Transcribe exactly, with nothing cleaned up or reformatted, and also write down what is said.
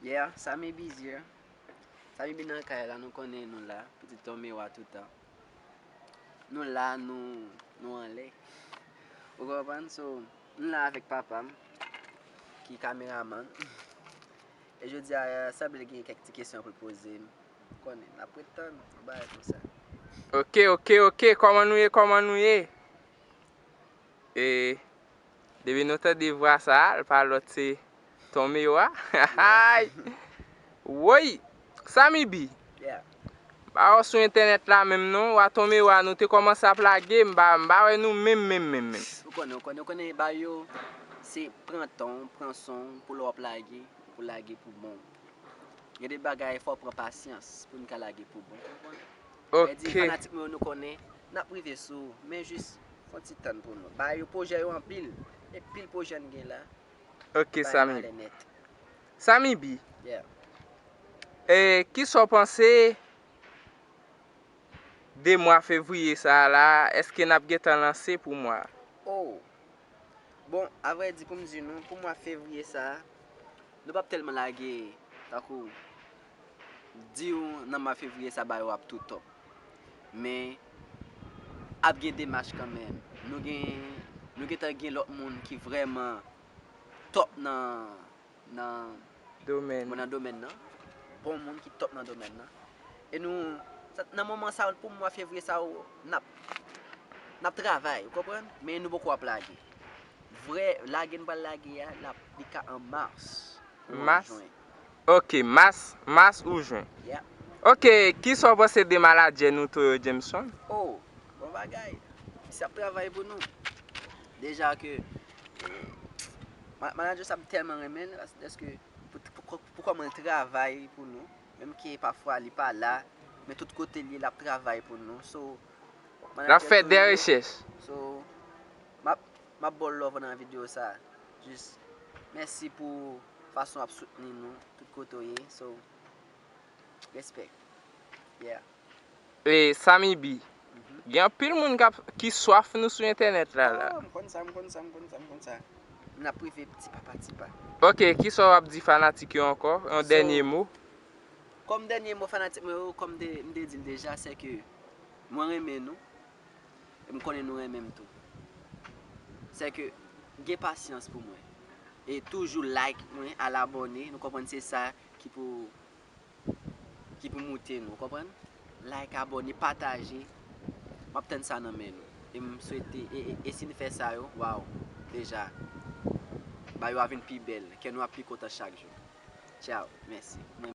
Yeah, Samy Bizir. Samy Bi nan kay la, nou konnen nou la. Pitit Ton Miwa toutan. Nou la, nou, nou anlè. Ou konprann? So, nou la avèk papa m, ki kameramann. E jodi a, sanble gen kèk ti kesyon pou l poze m. Ou konnen, n ap ret tann, yon bagay konsa. Ok, ok, ok. Kòman nou ye? Kòman nou ye? E depi nou tande vwa sa a, l pa lòt se Ton Miwa. Woy! Samy Bi! Yeah. M pa wè w sou entènèt la menm non, w a Ton Miwa, nou te kòmanse ap lage, m pa, m pa wè nou menm, menm, menm, menm. Ou konnen, ou konnen, ou konnen, ba yo, se pran tan, pran son, pou lè w ap lage, pou lage pou bon. Gen de bagay, fò w pran pasyans pou n ka lage pou bon, konprann? Ok. Fanatik mwen yo, nou konnen, n ap rive sou ou, men jis fè yon ti tann pou nou. Ba yo pwojè yo anpil, e pil pwojè n gen la. Ok, Samy. Samy Bi. Yeah. E, kisa w panse de mwa fevriye sa a la, èske n ap gentan lanse pou mwa a? Oh. Bon, avrèdi, pou m di nou, pou mwa fevriye sa a, nou p ap tèlman lage, tankou, di w nan mwa fevriye sa a, ba yo ap tou top. Men, ap gen demach kanmenm. Nou gen, nou gentan gen lòt moun ki vrèman top nan, nan domèn. Bon, nan domèn nan. Bon moun ki top nan domèn nan. E nou, sa, nan moman sa, pou mwa fevriye sa, n ap, n ap travay, ou konprann? Men nou poko ap lage. Vrè, lage n pral lage a, l ap, li ka an mas. Ou an jen. Ok, mas, mas ou jen. Yeah. Ok, kisa w panse de manadjè nou, Toyo Jameson? Oh, bon bagay. Misye ap travay pou nou. Deja ke, eh, ma-, manadjè sa m tèlman renmen l, dèske pou, pou, pou kòman l travay pou nou, menm ke pafwa li pa la, men tout kote l ye, l ap travay pou nou. So, l ap fè de rechèch. So, m ap, m ap ba w love nan videyo sa. Jis, mèsi pou fason w ap soutni nou, tout kote w ye. So, respect. Yeah. E Samy Bi, gen anpil moun k ap, ki swaf nou sou entènèt la, la. Oh, m konn sa, m konn sa, m konn sa, m konn sa. N ap rive ti pa pa ti pa. Ok, kisa w ap di fanatik yo ankò? Yon dènye mo? Kòm dènye mo fanatik mwen yo, kòm de, m te di l deja, se ke mwen renmen nou. E m konnen nou renmen m tou. Se ke gen pasyans pou mwen. E toujou like mwen, al abòne, nou konprann se sa ki pou, ki pou moute nou, konprann? Like, abòne, pataje. M ap tann sa nan men nou. E m swete, e, e, e si n fè sa yo, waw, deja, ba yo a vin pi bèl, kè nou ap pi kontan chak jou. Tchao, mèsi.